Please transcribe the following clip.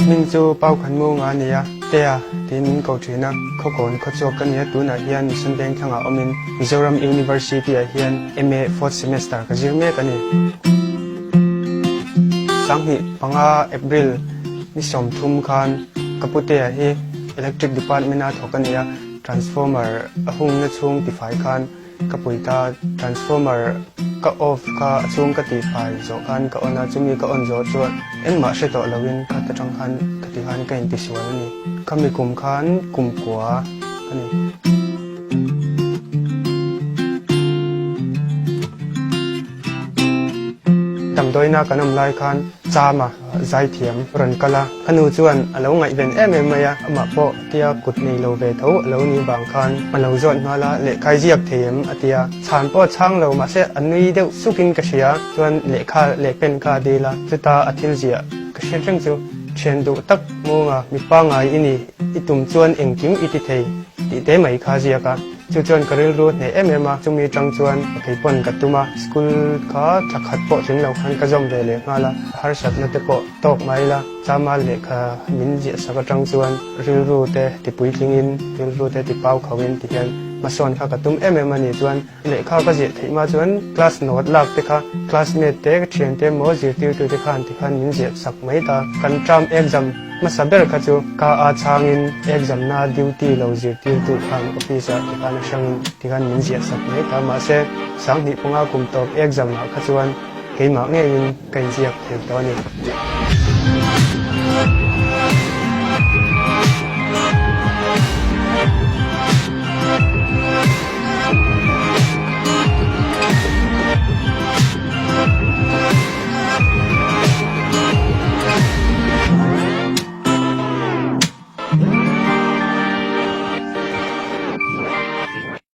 Hming chu Pau Khanmunga a ni a, Tea tiin min ko thin a, Khawkawn khawchhuak ka ni a, tunah hian Mission Vengthlangah awmin Mizoram University-ah hian MA fourth semester ka zir mek a ni. 2005 April ni 30 khan ka putea hi Electric Department-a thawk a ni a, Transformer a hungna chhung tifai khan Ka pui ta, transformer ka off kha a chhung ka tih fai zawh khan ka on a, chumi ka on zawh chuan engmah hre tawh loin kha ta tang khan ka ti khan ka intisual a ni. Khami kum khan kum kua a ni. Damdawiina kan awm lai khan Chama zaithiam rawn kal a, ka nu chuan a lo ngaihven em em mai a, amah pawh tia kut nei lo ve tho a lo nih vang khan a lo zawt nghal a, lehkha i ziak thei em? a ti a, chhan pawh a chhang lo mahse a nui deuh sukin ka hria, chuan lehkha leh pen kha a dil a, chuta a thil ziah ka hriat reng chu thian duh tak munga mi pangngai i ni, i tum chuan engkim i ti thei tih te mai kha a ziak a. Chu chuan ka rilru hneh em em a, chumi tang chuan kei pawn ka tum a, school kha thla khat pawh tling lo khan ka zawm ve leh nghal a, harsatna te pawh tawk mai la, Chama lehkha min ziah sak atang chuan rilru te ti puitlingin, rilru te ti pau khauhin ti hian hmasawn kha ka tum em em a ni. Chuan lehkha ka ziah theih hma chuan class note lak te kha classmate te, ka thiante emaw zirtirtu te khan ti khan min ziah sak mai ta. Kan term exam Hmasa ber kha chu ka a chhangin exam na duty lo zirtirtu khan office ah tikhan a hrangin tikhan min ziah sak mai ta. Mahse, 2005 kum tawp exam ah kha chuan keimah ngeiin ka inziak thei tawh a ni.